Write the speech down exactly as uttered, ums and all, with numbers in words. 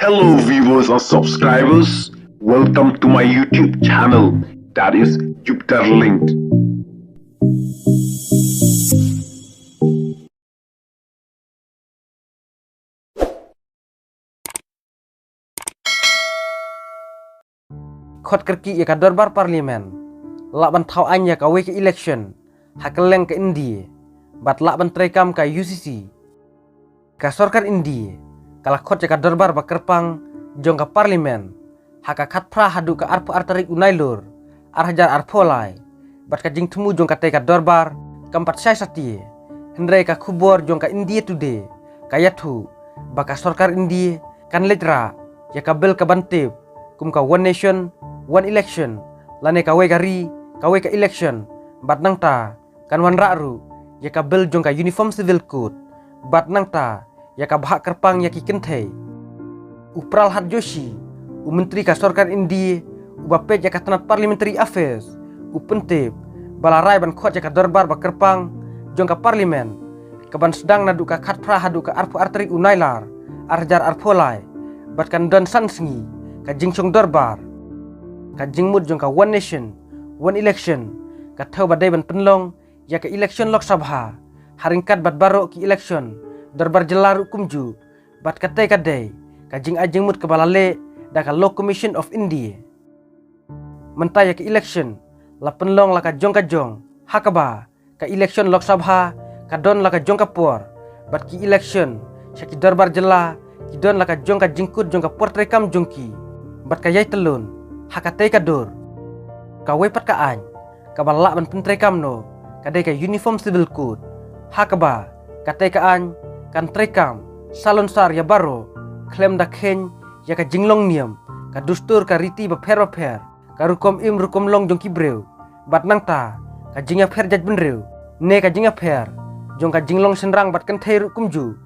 Hello viewers and subscribers, welcome to my YouTube channel, that is Jupiter Linked. Khot kyrkieh ïa ka dorbar parliament, lah ban thaw aiñ ïa kawei ka election ha kylleng ka India, bad lah ban treikam ka U C C. Ka sorkar India ka la khot ïa ka dorbar ba kyrpang jong ka parliament ha ka khatphra haduh ka arphew ar tarik u Nailur ar hajar arphew lai, bad ka jingthmu jong katei ka dorbar kam pat shai satia. Hynrei ka khubor jong ka India Today ka ïathuh ba ka sorkar India kan leit rah ïa ka bill kaban tip kum ka One Nation, One Election, lane kawei ka ri, kawei ka election, bad nangta kan wanrah ruh ïa ka bill jong ka Uniform Civil Code, bad nangta ïa ka bhah kyrpang ïa ki kynthei. U Pralhad Joshi, u myntri ka sorkar India uba peit ïa ka tnat Parliamentary Affairs, u pyntip ba la rai ban khot ïa ka dorbar ba kyrpang jong ka parliament kaban sdang naduh ka khatphra haduh ka arphew ar tarik u Nailur ar hajar arphew lai, bad kan don san sngi ka jingshong dorbar. Ka jingmut jong ka One Nation, One Election ka thew ba dei ban pynlong ïa ka election Lok Sabha ha ryngkat bad baroh ki election dorbar jylla ruh kumjuh, bad katei ka dei ka jingai jingmut kaba la leh da ka Law Commission of India. Mynta ïa ka election la pynlong la ka jong ka jong, ha kaba ka election Lok Sabha ka don la ka jong ka por, bad ki election sha ki dorbar jylla ki don la ka jong ka jingkut jong ka por treikam jong ki, bad ka ïai tylun ha katei ka dur. Kawei pat ka aiñ kaba lah ban pyntreikam noh ka dei ka Uniform Civil Code, ha kaba katei ka aiñ kan treikam salonsar ïa baroh khlem da kheiñ ïa ka jinglong niam, ka dustur, ka riti bapher bapher, ka rukom im rukom long jong ki briew, bad nangta ka jingïapher jaitbynriew ne ka jingïapher jong ka jinglong shynrang bad kynthei ruh kumjuh.